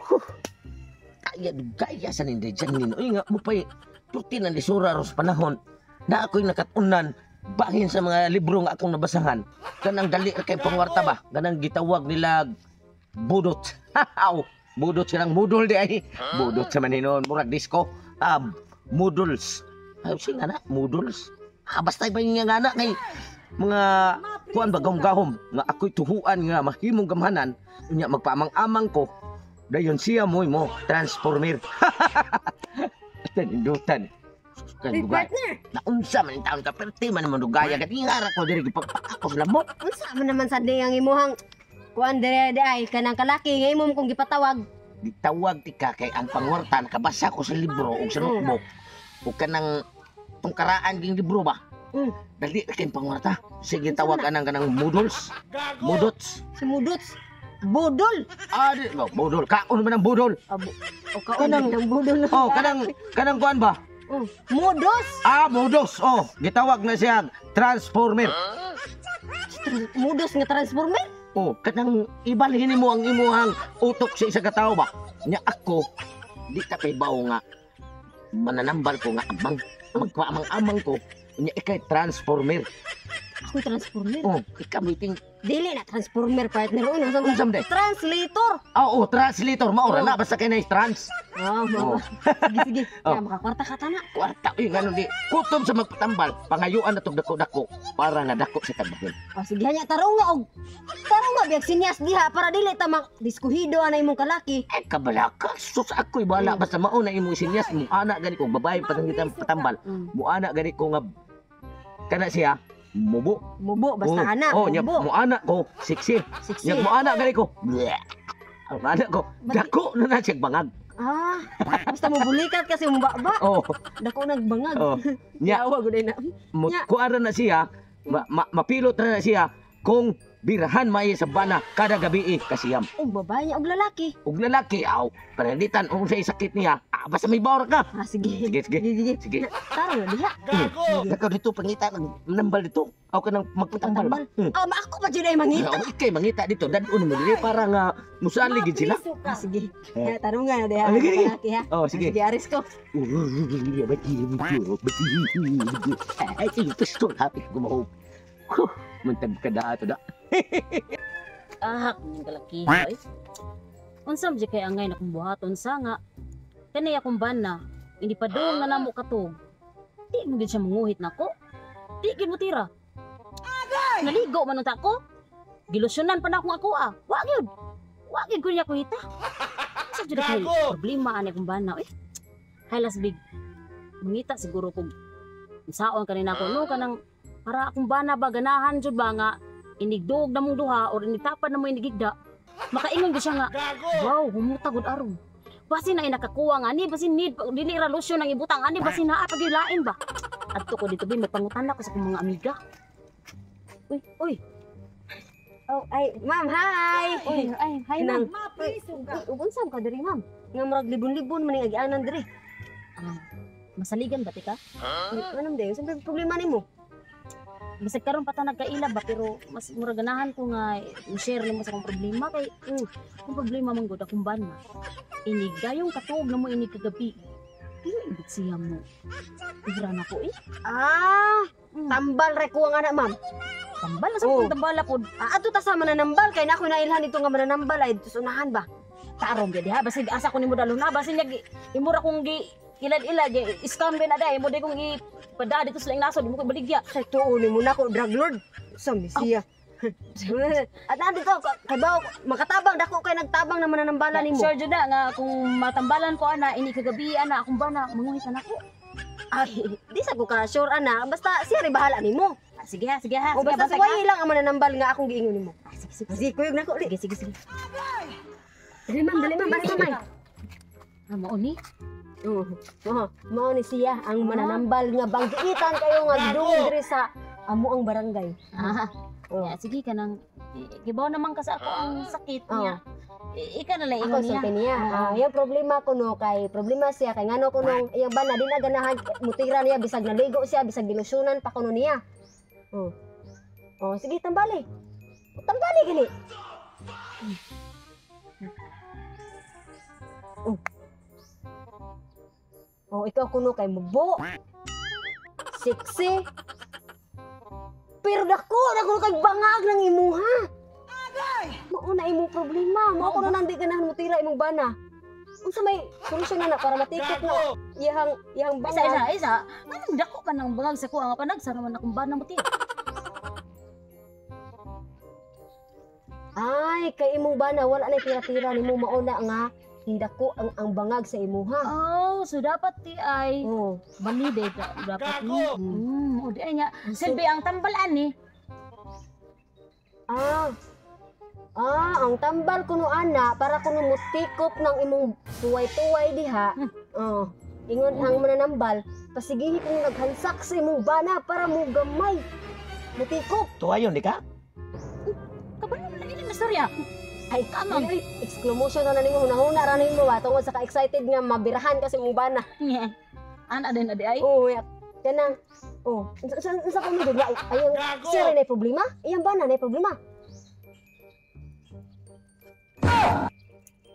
Huh. Kaya dugaya sa ninday dyan nino. Uy nga mo pa'y tuti ng lisura ros panahon na ako'y nakatunan bahin sa mga libro nga akong nabasahan. Kanang dali ra kay pangwarta ba? Kanang gitawag nila budot. Aw, budot silang mudol di ay. Budot sa maninon, murag disco. Ah, muduls. Ay, sing ana, muduls. Ah, basta ba yung nga na kay mga kuan ba gahom-gahom nga ako'y tuhuan nga mahimong gamhanan unya magpaamang-amang ko dayon siya mo'y mo transformer. Tanindutan. Hey, partner! Naunsa man ang taon ka perti man naman dugaya kat ingara ko diri gipagpakos lamok. Unsa man naman sad ang imuhang kuan dire di ay kanang kalaki nga imo kong gipatawag? Gitawag ti ka kay ang pangwarta nakabasa ko sa libro ug sa notebook ug kanang tungkaraan ging libro ba. Dali ra kay pangwarta. Sige, tawag anang kanang muduls. Mudots. Si Mudots. Budol. Ah, di, oh, budol. Kaon man ang budol. Abo. O kaon ng budol. Oh, kanang kanang kuan ba? Mudos. Ah, mudos. Oh, gitawag na siya transformer. Mudos nga transformer. Oh, kanang ibalhin mo ang imuhang utok sa isa ka tawo ba? Nya ako di ta kay bawo nga mananambal ko nga amang magpaamang-amang ko nya ikay transformer. Ako transformer. Oh, ikaw meeting. Dili na transformer, partner. Uno sa Unsa man day? Translator. Ah, oh, translator mao ra na basta kay na trans. Ah, Oh, oh. Sige, sige. Oh. Ya, makakwarta ka tana. Kwarta uy ngano di kutob sa magpatambal pangayuan na tog dako-dako para nga dako sa tagbahin. Oh, sige hanya tarong nga og tarong nga biyag sinyas diha para dili ta mak diskuhido ana imong kalaki. Ay kabalaka, sus ako'y bala basta mao na imong sinyas mo ana gani ko babae pa kita patambal. Mo ana gani ko nga kana siya mubo. Mubo basta Oh, ana, oh, nya, mubo. mo ana ko sexy. Sexy. Nya mo ana gani ko. Bleh. Ang ana ko dako na na siya bangag. Ah, basta mo bulikat kasi mubaba. Oh, Dako nagbangag. oh. Nya Yawa gud na. mo Nya. kuara na siya, mapilot na na siya kung birahan may sa bana kada gabi eh, kasiyam. Og babae niya og lalaki. Ug lalaki aw pananglitan kung sa sakit niya, ah, basta may bawr ka. Ah, sige. Sige, sige. Sige, sige. Sige. Tarong na diha. Dako dito pangita ng nambal dito. Aw ka nang magpatambal ba? Tambal. Ah, ma ako pa jud ay mangita. Aw, ikay mangita dito dadon mo dili para nga musali gid sila. Ah, sige. Eh. Ya, tarong nga na diha. Ah, sige, sige. Lalaki ha. Oh, Ah, sige. sige, aris ko. Ay, pistol hapit gumaho. Muntag ka da ato da. Ahak ning kalaki oy. Unsa man kay angay na kong buhaton sa nga kanay akong bana hindi pa doon na namo katog. Di mo gid siya manguhit nako. Di gid mo tira. Naligo man unta ko. Gilusyonan pa na akong ako ah. Wa gyud. Wa gyud ko niya kuhita. Unsa jud kay problema ani akong bana oy. Haylas big. Mangita siguro kog unsaon kanina ko no kanang para akong bana ba ganahan jud ba nga inigdog na mong duha or initapan na mo inigigda, makaingon gyud siya nga, "Wow, humuta gud aron." Basin na nakakuha nga ani, basin need dili ra lotion ang ibutang ani, basin naa pag lain ba. Adto ko dito bi magpangutan ako sa akong mga amiga. Uy, uy, Oh, ay, ma'am, hi. Uy, ay, hi Nang, ma'am. uy, ug unsa ka diri, ma'am? Nga murag libon-libon man ning agianan diri. Ah, masaligan ba ti ka? Uy, anong day? Unsa may problema nimo? Bisag karon pa ta nagkaila ba pero mas mura ganahan ko nga i-share nimo sa akong problema kay akong problema man gud akong bana. Inig dayong katuog na mo inig kagabi. Dili ibig siya mo. Ibra na ko eh. Ah, tambal ra ko ang anak, ma'am. Tambal sa Oh. akong tambala pod. Ah, ato ta sa mananambal kay na ako nailhan dito nga mananambal ay dito sa unahan ba. Tarong gyud ha basig asa ko nimo dalon na basin niya imura kong gi ilad-ilad scam din ada imo di kong i pada dito sa laing nasod imo ko baligya. Sa tuon nimo na ko drug lord. Sa misiya. At nandito kay bawo makatabang dako kay nagtabang na mananambala nimo. Sure jud na nga kung matambalan ko ana ini kagabi ana akong bana manguhit na nako. Ay, di sa ko ka sure ana, basta siya rin bahala nimo. Ah, sige ha, sige ha. O Sige, basta bantay suwayi lang ang mananambal nga akong giingon nimo. ka. Ah, sige, sige. Sige, kuyog na ko ulit. Sige, sige, sige. Dali ma'am, dali ma'am, dali ma'am. Ah, mao ni. Oo. Oh, mao ni siya ang mananambal nga banggiitan kayo nga dungog diri sa amo ang barangay. Ah, Oh. ya, sige ka nang gibaw naman ka sa ako ang sakit Oh. niya. Ika na lang Ako ingon niya. sulti niya. Ah, yung problema ko no kay problema siya kay ngano ko nung iyang bana di na ganahan mutira niya bisag naligo siya bisag gilusyonan pa kuno niya. Oh. Oh, sige tambali. Tambali gani. Oh. Oh, ikaw kuno kay mubo. Sexy. Pero dako, dako kay bangag ng imuha. Mao na imong problema. Mao kuno nang di ganahan mo tira imong bana. Unsa may solusyon na na para matikop na iyang iyang Isa isa bangag? isa. Nganong dako man ang bangag sa kuha nga panagsa naman akong bana mo tira. Ay, kay imong bana wala na tira-tira nimo, mao na nga hindako ang bangag sa imuha. Oh, so dapat ti ay Oh. balide ka dapat ni. O di ay nga. Silbi ang tambalan ni. Ah. Ah, ang tambal kuno ana para kuno mutikop ng imong tuway-tuway diha. Oh. Ingon ang mananambal, pasigihi kung naghansak sa imong bana para mo gamay. Mutikop. Tuwayon di ka? Kabalo man lagi ni istorya. Ay, Kamang. ay, exclamation na nimo, hunahuna ra nimo ba tungod sa ka-excited nga mabirahan kasi imong bana. Nye. Ana din adi ay. Oh, ya. Kanang oh, unsa pa mo gud ayang sir na problema? Iyang bana na problema.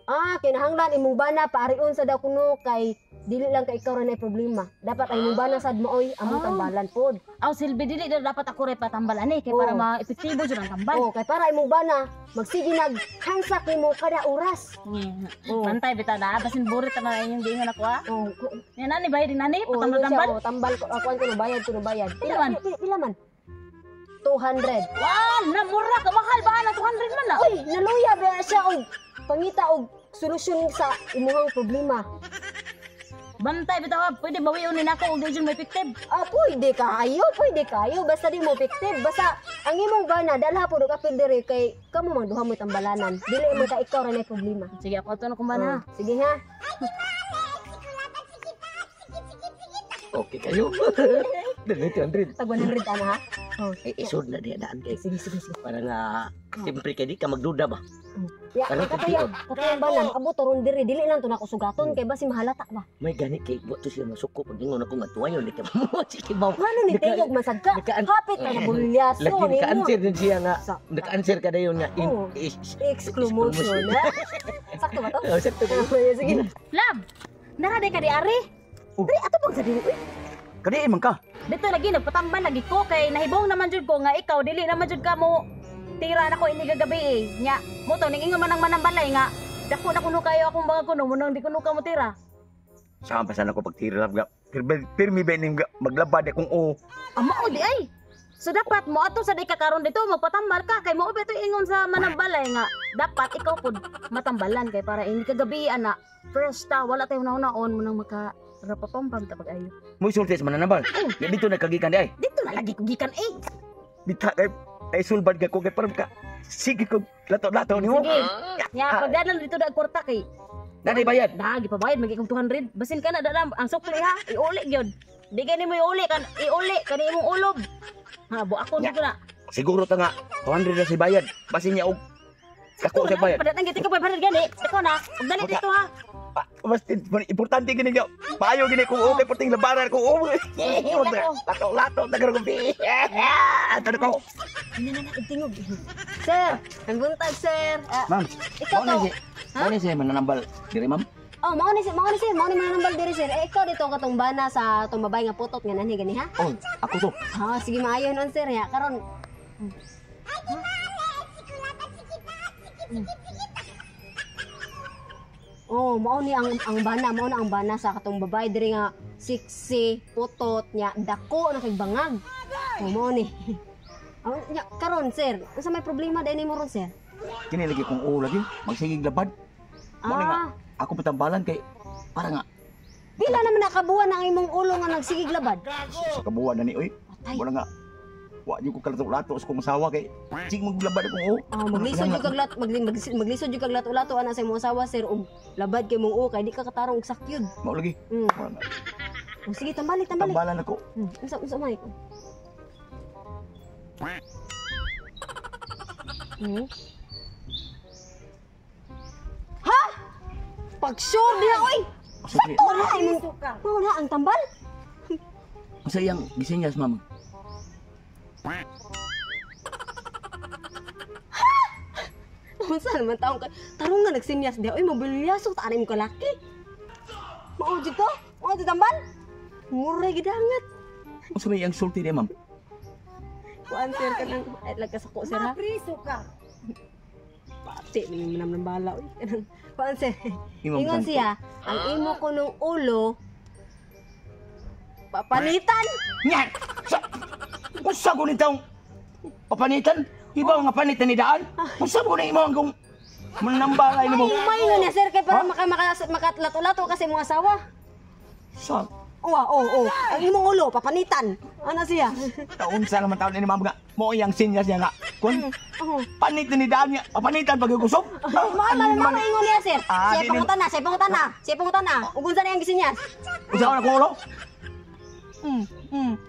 Ah, kinahanglan imong bana paarion sa daw kuno kay dili lang kay ikaw ra na problema. Dapat ay imong bana sad maoy among Ah. tambalan pod. Aw silbi dili na dapat ako ray patambalan ni kay para Oo. ma-epektibo jud ang tambal. Oh, kay para imong bana magsige nag hansak nimo kada oras. Nye. Oh. Bantay bitaw na basin burit na inyong giingon ako ah. Oh, Nya nani bayad din nani oh, ingon siya, patambal-tambal. oh, tambal ko, akuan ko no bayad ko no bayad. Pila man? Pila man? 200. Wah, na mura ka mahal ba na 200 man na. Uy, naluya ba siya og pangita og solusyon sa imuhang problema. Bantay bitaw ha, pwede bawion ni nako og di jud ma-effective. Ah, pwede kayo, pwede kayo. Basta di mo effective. Basta ang imong bana dalha pud og apil diri kay kamo man duha mo tambalanan. Dili man ka ikaw ra nay problema. Sige ako ato na kung bana. Oh, sige ha. Okay kayo. Dali 200. Tag 100 ana ha. Oh. Eh, isod na diya daan kay. Sige, sige, sige. Para nga siyempre kay di ka magduda ba. Ya, Ano, katuya, katuyang bana makabuto ron diri dili lang to nako sugaton kay basi mahalata ba. May gani kay wa to siya masuko pag ingon ako nga tuwayon di ka mo sige ba. Ngano ni tingog man sad ka? Hapit ka na bulyaso Lagi nimo. naka-answer din siya nga. Sa- Naka-answer ka dayon nga in Oo. Exclamation. Sakto ba to? Oh, sakto ba? Oh, sige. Love, nara day ka di ari. Dili ato pag sa dili. Uy, Kadiin man ka. Dito lagi nagpatambal lagi ko kay nahibong naman jud ko nga ikaw dili naman jud ka mo tira na ko ini gagabi eh. Nya, mo to ning ingon man ang manambalay nga dako na kuno kayo akong mga kuno mo nang di kuno ka mo tira. Saan pa sana ko pagtira lang ga. Pirmi pirmi ba ning maglabad akong o. Amo o di ay. So dapat mo ato sa di ka karon dito magpatambal ka kay mo ito ingon sa manambalay nga dapat ikaw pud matambalan kay para ini kagabi ana fresh ta wala tayo naon mo nang maka rapapampam ta pag ayo. Mo sulti sa mananabal. Ya dito nagkagikan di ay. Dito na lagi ko gikan eh. Bita kay ay sulbad ka ko kay parang ka. Sige ko lato-lato nimo. Sige. Nya pagdalan dito da kwarta kay Nanay bayad. Da, gipabayad magi kong 200. Basin ka na da ang sukli ha, iuli gyud. Di gani mo iuli kan iuli kani imong ulob. Ha, bu ako Nya. dito na. Siguro ta nga 200 na si bayad. Basin niya og kako sa bayad. Padatang giti ka 500 gani. Ikaw na, ug dali Wala. dito ha. Ah, basta importante gini ga. Payo gini kung okay porting labaran kung okay. Lato-lato tagar ko bi. Ato ko. Ano na na tingog. Sir, ang buntag sir. Ah, Ma'am, ikaw mao na to. si mao na si mananambal diri ma'am. Oh, mao ni sir, mao ni mananambal diri sir. Eh, ikaw dito katong bana sa atong babae nga putot nga nanhi gani ha. Oh, ako to. Ah, sige maayo nun sir ya. Karon Oh, mao ni ang bana, mao na ang bana sa katong babae diri nga sexy, putot nya, dako na kay bangag. Oh, mao ni. Oh, nya, karon sir, unsa may problema dai nimo ron sir? Kini lagi kong ulo lagi, magsigig labad. Mao ni nga Ah, ako patambalan kay para nga pila naman nakabuwan ang imong ulo nga nagsigig labad? sa kabuwan na ni oy. Patay. Wala nga wa jud ko kalato-lato sa kong asawa kay sige maglabad akong ulo. Ah, maglisod jud kag lat maglisod jud kag lato-lato ana sa imong asawa sir ug labad kay mong ulo kay di ka katarong og sakyod. Mao lagi. Wala nga. Oh, sige tambali tambali. Tambalan ako. Unsa unsa may? Ha? Pag sure diha oy. Sige. Wala imong wala ang tambal. Unsa iyang gisenyas ma'am? Unsa naman taong kay tarong nga nagsinyas diha oy mobilyaso ta ani mo kalaki. Mao jud to? Mao jud tambal? Muray gidangat. Unsa may ang sulti niya, ma'am? Kuan sir kanang ay lagkasako sir ha. Mapriso ka. Pati ni manam ng bala oy. Kanang kuan sir. Imong Ingon santo. siya, ang imo kunong ulo papanitan. Nya! Sa unsa ko ni taong papanitan? Iba nga panitan ni daan? Unsa ko ni imo ang kung manambalay nimo? Ay, may nga niya sir kay para maka maka makatlato-lato kasi imong asawa. Sa Oo, oo, oo. Ang imong ulo papanitan. Ano siya? taon sa naman taon ni ma'am nga mo iyang sinyas niya nga. Kun Oo. panit ni daan niya, papanitan pag kusog. Mao man mao ingon niya sir. Ah, Siya di- pangutana, siya pangutana, siya pangutana. Ug unsa na iyang gisinyas? Unsa ko na kulo?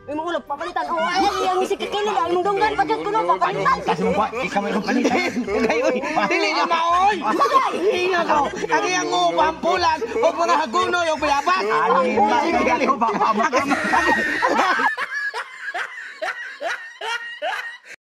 Imong ulo papalitan. Oh, ay iyang si kikilig, ang imong dunggan pa jud kuno papalitan. Kasi mo pa, ikaw may panitan. Ay, uy, dili na maoy. Hinga ko. Ang iyang upampulan o mga hagunoy o bayabas. Ani ba?